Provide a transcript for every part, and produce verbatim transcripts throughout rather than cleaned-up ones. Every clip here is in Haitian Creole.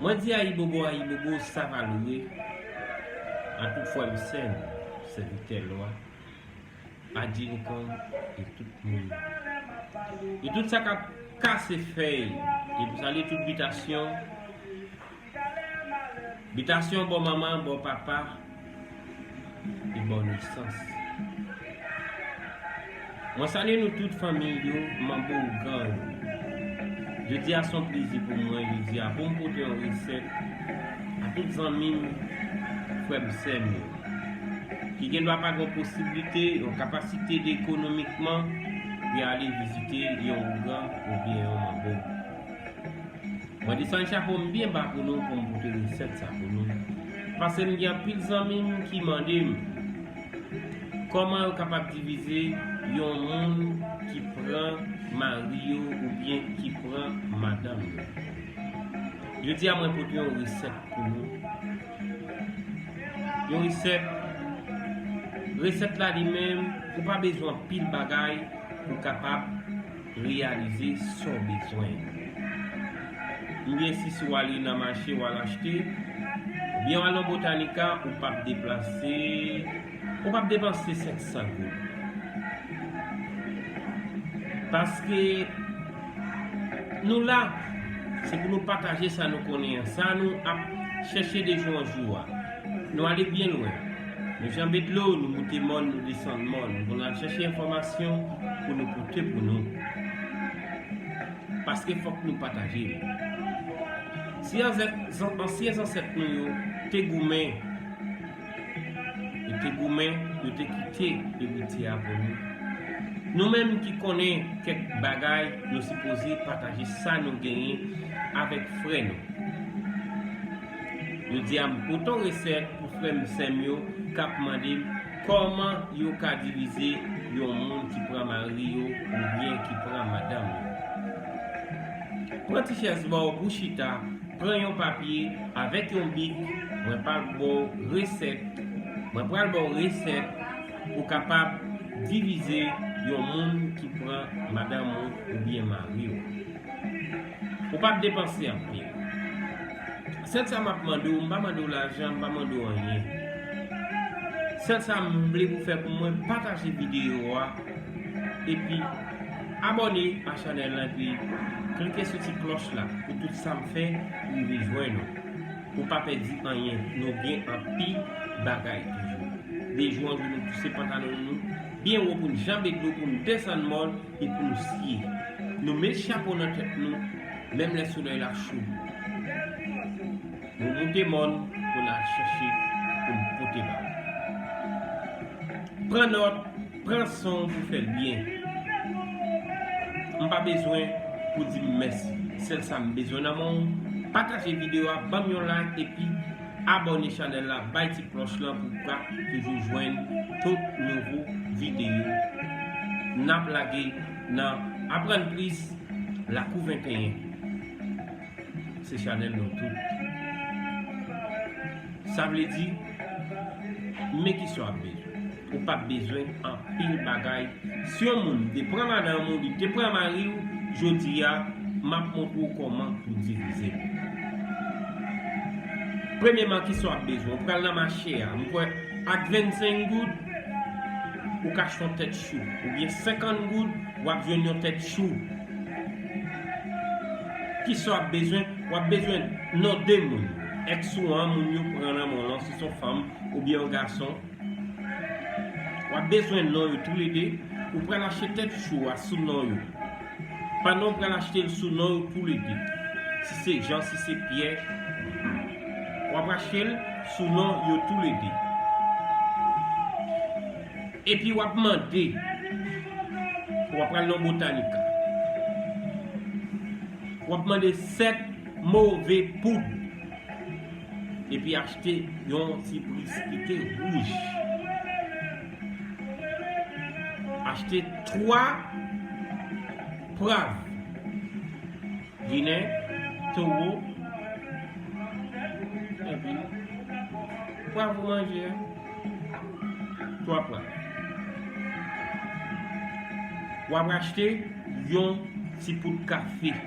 Mwen di ayibobo, ayibobo, savalwe a tout frè m, sè m, sèvitè lwa, a Djinikan e tout moun. E tout sa k ap kase fèy, e pou salye tout bitasyon, bitasyon bò manman, bò papa, e bò nesans. Mwen salye nou tout fanmi yo, manbo ougan yo. Jodi a se yon plezi pou mwen, jodi a pou m pote yon resèt a tout zanmi m, frè m, sè m yo, ki gen dwa pa gen posiblite, yon kapasite de ekonomikman, pou y ale vizite yon ougan oubyen yon manbo. Mwen desann chapo m byen ba pou nou pou m pote resèt sa pou nou. Paske m gen anpil zanmi m ki mande m kòman yo kapab divize yon moun ki pran mari yo oubyen ki pran madanm yo. Jodi a mwen pote yon resèt pou nou. Yon resèt, resèt la li menm, ou pa bezwen anpil bagay pou w kapab reyalize sa w bezwen. Oubyen si, si w ale nan mache, w al achte, oubyen w al nan Botanica, ou p ap deplase, ou p ap depanse sèt san goud. Paske nou la, se pou nou pataje sa nou konnen an, sa nou ap chèche de jou an jou a. Nou ale byen lwen. Nou janbe dlo, nou moute mòn, nou desann mòn. Nou konn al chèche enfòmasyon pou nou pote pou nou. Paske fòk nou pataje l. Si anzè-, zan-, ansyen zansèt nou yo te goumen, yo te goumen, yo te kite erite a pou nou. Nou menm ki konnen kèk bagay, nou sipoze pataje sa nou genyen avèk frè nou. Jodi a, m pote yon resèt pou frè m, sè m yo k ap mande m kòman yo ka divize yon moun ki pran mari yo oubyen ki pran madanm yo. Pran ti chèz ba w pou chita, pran yon papye avèk yon bik, mwen pral ba w resèt, mwen pral ba w resèt pou w kapab divize yon moun ki pran madanm ou oubyen mari w. Ou p ap depanse anpil. Sèl sa m ap mande w, m pa mande w lajan, m pa mande w anyen. Sèl sa m vle pou w fè pou mwen, pataje videyo a, epi abòne a chanèl la, epi klike sou ti klòch la pou tout sa m fè rive jwenn ou. Pou pa pèdi anyen, nou gen anpil bagay toujou. De jou an jou, nou pouse pantalon nou byen wo pou n janbe dlo, pou n desann mòn e pou nou siye. Nou met chapo nan tèt nou, menm lè solèy la cho. Nou moute mòn pou n al chèche, pou n pote ba w. Pran nòt, pran son pou fè l byen. M pa bezwen pou di m mèsi. Sèl sa m bezwen nan men w, pataje videyo a, ban m yon like, epi abòne chanèl la, bay ti klòch lan pou w ka toujou jwenn tout nouvo videyo n ap lage nan Aprann Plis, Lakou venteyen. Se chanèl nou tout. Sa vle di, men kisa w ap bezwen. Ou p ap bezwen anpil bagay. Si yon moun te pran madanm ou, li te pran mari w, jodi a, m ap montre w kòman pou divize l. Premyèman, kisa w ap bezwen? Ou pral nan mache a, m kwè ak vennsenk goud, ou ka achte yon tèt chou. Oubyen senkant goud, w ap jwenn yon tèt chou. Kisa w ap bezwen? W ap bezwen non de moun. Èks ou an, moun yo pran nan men w lan, si se yon fanm oubyen yon gason. W ap bezwen non yo toulede. Ou pral achte tèt chou a sou non yo. Pandan w pral achte l sou non yo toulede. Si se Jan, si se Pyè, w ap achte l sou non yo toulede. Epi w ap mande, w ap pral nan Botanica. W ap mande sèt move poud. Epi achte yon ti briskite wouj. Achte twa pwav. Ginen, towo, epi pwav ou manje a. Twa pwav. W ap achte yon ti poud kafe.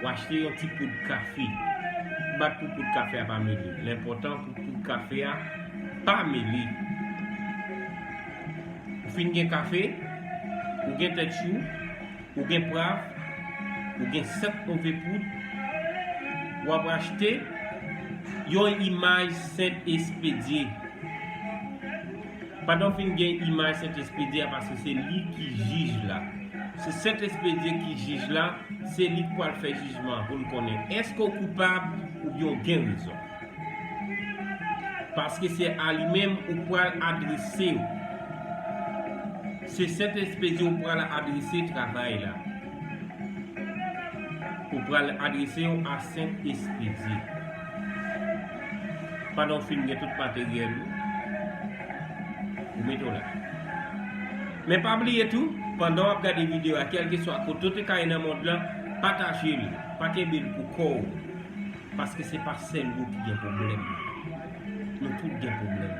W Achte yon ti poud kafe. Bat pou poud kafe a pa mele. L enpòtan pou poud kafe a pa mele. Ou fin gen kafe, ou gen tèt chou, ou gen pwav, ou gen sèt move poud, w ap achte yon imaj Sentespedye. Pandan w fin gen imaj Sentespedye a, paske se li ki jij la. Se Sentespedye ki jij la, se li k pral fè jijman pou l konnen èske w koupab oubyen w gen rezon. Paske se a li menm ou pral adrese w. Se Sentespedye ou pral adrese travay la. Ou pral adrese w a Sentespedye. Pandan w fin gen tout materyèl ou, ou mete w la. Men pa bliye tou, pandan w ap gade videyo a, kèlkeswa kote w te ka ye nan mond lan, pataje l, pa kenbe l pou kò w. Paske se pa sèl ou ki gen pwoblèm. Nou tout gen pwoblèm.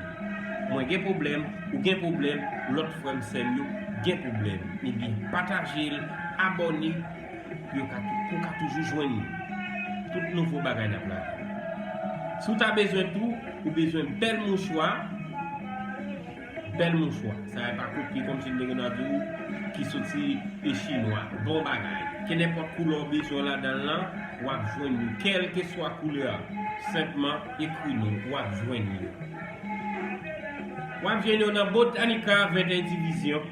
Mwen gen pwoblèm, ou gen pwoblèm, lòt frè m sè m yo gen pwoblèm. Ebyen, pataje l, abòne, pou yo ka tou, pou w ka toujou jwenn nou. Tout nouvo bagay n ap lage. Si w ta bezwen tou, ou bezwen bèl mouchwa, bèl mouchwa. Sa e pa kopye kòmsi m te gen dwa di w ki soti e chinwa. Bon bagay. Kenenpòt koulè w bezwen ladan l lan, w ap jwenn yo. Kèlkeswa koulè a, senpman ekri nou, w ap jwenn yo. W ap jwenn yo nan Botanica venteyen Division.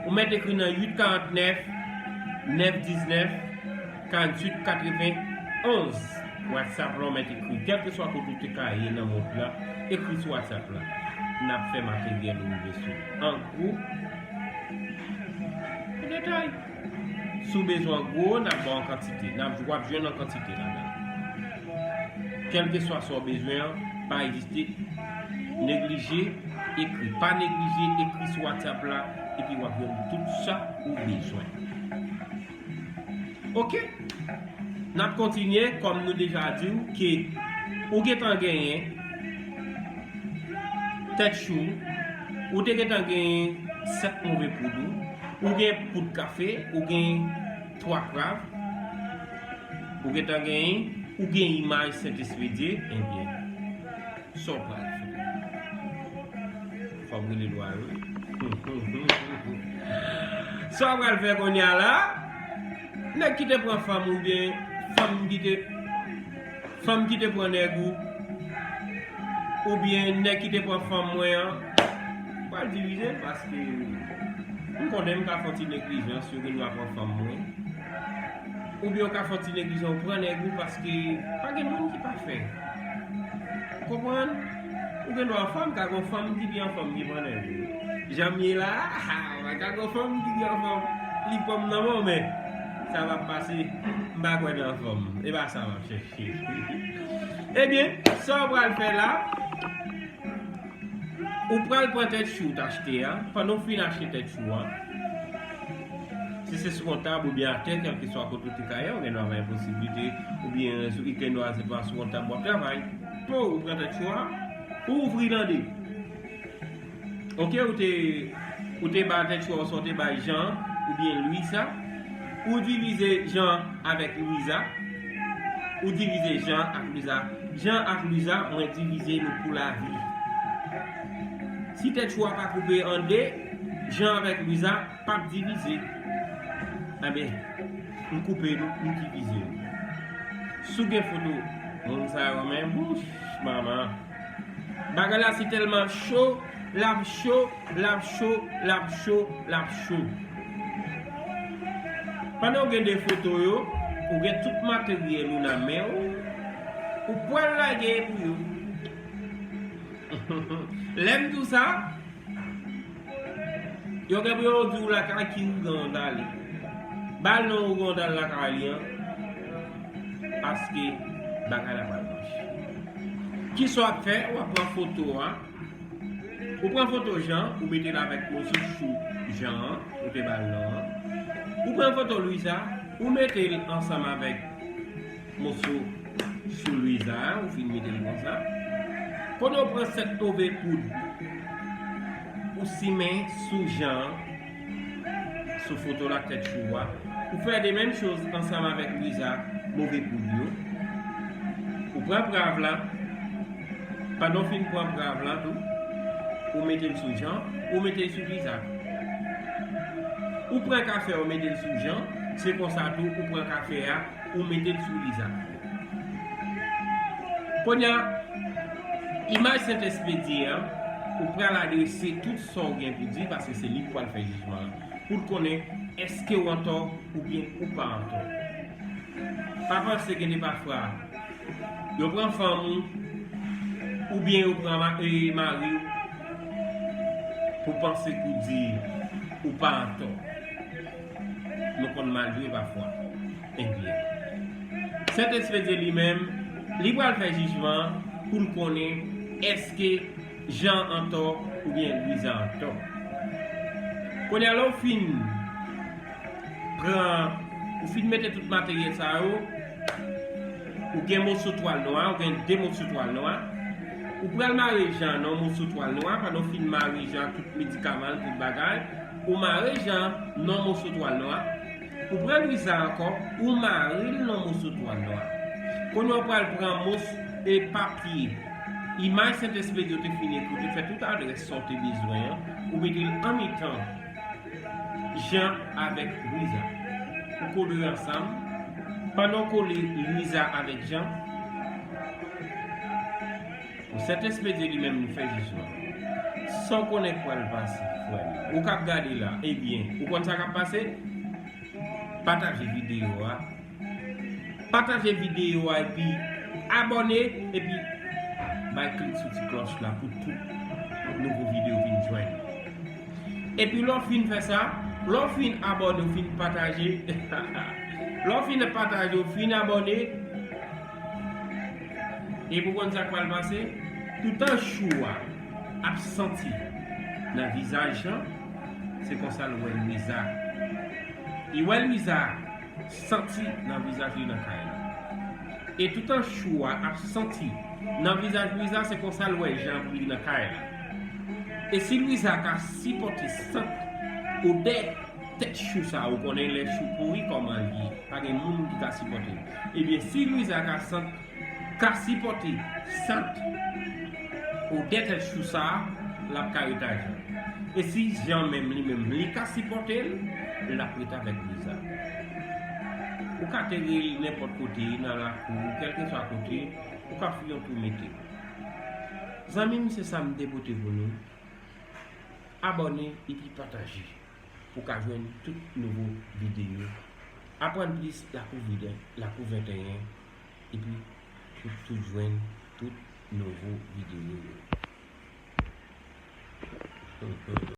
Ou mèt ekri nan uit karant nèf, nèf diznèf, karant uit katreven onz. WhatsApp la, ou mèt ekri. Kèlkeswa kote ou te ka ye nan mond la, ekri sou WhatsApp la. N ap fè materyèl ou rive sou ou. An gwo, pou detay. Si w bezwen an gwo, n ap ba w an kantite. N ap, w ap jwenn an kantite ladan. Kèlkeswa sa w bezwen an, pa ezite, neglije, ekri. Pa neglije, ekri sou WhatsApp la, epi w ap jwenn tout sa ou bezwen. Oke? N ap kontinye, kòm nou deja di w, ke ou gentan genyen tèt chou, ou te gentan genyen sèt move poud ou, ou gen poud kafe, ou gen twa pwav, ou gentan genyen, ou gen imaj Sentespedye, ebyen, sa w pral fè? Fò m rele lwa yo. Sa w pral fè kounye a la? Nèg ki te pran fanm oubyen fanm ki te, fanm ki te pran nèg ou, oubyen nèg ki te pran fanm mwen an, pral divize l paske m konnen m ka fè yon ti neglijans, yo gen dwa pran fanm mwen. Oubyen w ka fè yon ti neglijans, ou pran nèg ou paske pa gen moun ki pafè. Ou konprann? Ou gen dwa anfòm, ka gen yon fanm ki pi anfòm ki pran nèg ou. Jan m ye la, ka gen yon fanm ki pi anfòm, li pran m nan men w, men sa p ap pase, m pa kwè nan anfòm. E pa sa m ap chèche. Ebyen, sa w pral fè la, ou pral pran tèt chou w t achte a, pandan w fin achte tèt chou a, si se sou yon tab oubyen atè, kèlkeswa kote w te ka ye, ou gen dwa bay posiblite, oubyen sou, ou gen dwa se pa sou yon tab w ap travay. Po, ou pran tèt chou a, ou ouvri l an de. Oke, ou te, ou te ba tèt chou a, oswa ou te bay Jean oubyen Louisa. Ou divize Jean avèk Louisa. Ou divize Jean ak Louisa. Jean ak Louisa, mwen divize nou pou lavi. Si tèt chou a pa koupe an de, Jean avèk Louisa p ap divize. Enben, m koupe nou, m divize nou. Si w gen foto moun sa yo, men bouch, manman. Bagay la si tèlman cho, l ap cho, l ap cho, l ap cho, l ap cho. Pandan w gen de foto yo, ou gen tout materyèl ou nan men w, ou pral lage pou yo. Lè m di w sa, yo gen pou yo di w lakay ki ougan w t ale. Ba l non ougan w t al lakay li an. Paske bagay la pral mache. Kisa w ap fè? W ap pran foto a. Ou pran foto Jean, ou mete l avèk moso chou Jean an, ou te ba l non an. Ou pran foto Louisa, ou mete l ansanm avèk moso chou Louisa a, ou fin mete l konsa. Kounye a ou pran sèt move poud, ou simen sou Jean an, sou foto l ak tèt chou a. Ou fè de menm choz ansanm avèk Louisa, move poud yo. Ou pran prav la, pandan w fin pran prav la tou, ou mete l sou Jan, ou mete l sou Lwiza. Ou pran kafe a, ou mete l sou Jan, se konsa tou, ou pran kafe a, ou mete l sou Lwiza. Kounye a, imaj Sentespri di a, ou pral adrese tout sa w gen pou di, paske se li k pral fè jijman an, pou l konnen èske w antò oubyen ou pa antò. Pa panse gen de pafwa, yo pran fanm ou, oubyen yo pran ma-, e, mari w, pou panse pou di ou pa antò. Nou konn mal jwe pafwa. Ebyen, Sentespri li menm, li pral fè jijman pou l konnen èske Jan antò oubyen Lwiza antò. Kounye a, lè w fin pran, ou fin mete tout materyèl sa yo, ou gen moso twal nwa, ou gen de moso twal nwa, ou pral mare Jan nan yon moso twal nwa, pandan w fin mare Jan ak tout medikaman l, tout bagay, ou mare Jan nan yon moso twal nwa, ou pran Lwiza ankò, ou mare l nan yon moso twal nwa. Kounye a, ou pral pran mos-, e papye, imaj Sentespri yo te fin ekri, ou te fè tout adrès sa w te bezwen an, ou mete l an mitan Jan avèk Lwiza. Ou kole yo ansanm. Pandan w kole Lwiza avèk Jan, Sentespri li menm li fè jijman. Sa w konnen k pral pase, frè m. Ou k ap gade la, ebyen, ou konn sa k ap pase? Pataje videyo a. Pataje videyo a epi abòne, epi bay klik sou ti klòch la pou tout nouvo videyo vin jwenn. Epi lè w fin fè sa, lè w fin abòne, w fin pataje, lè w fin pataje, w fin abòne, epi w konn sa k pral pase? Toutan Chou a ap santi nan vizaj Jan, se konsa l wè Lwiza. Li wè Lwiza santi nan vizaj li nan kay la. E toutan Chou a ap santi nan vizaj Lwiza, se konsa l wè Jan pou li nan kay la. E si Lwiza ka sipòte sant odè tèt Chou sa, ou konnen lè Chou pouri kòman l ye, pa gen moun ki ka sipòte l. Ebyen, si Lwiza ka sant, ka sipòte sant odè tèt Chou sa, l ap ka rete ak Jan. E si Jan menm, li menm, li ka sipòte l, l ap rete avèk Lwiza. Ou ka tere l nenpòt kote, nan lakou, kèlkeswa kote, ou ka fè yon tou mete. Zanmi m, se sa m te pote pou nou. Abòne epi pataje pou w ka jwenn tout nouvo videyo. Aprann plis, Lakou Vide, Lakou venteyen, epi pou w tou jwenn tout nouvo videyo yo.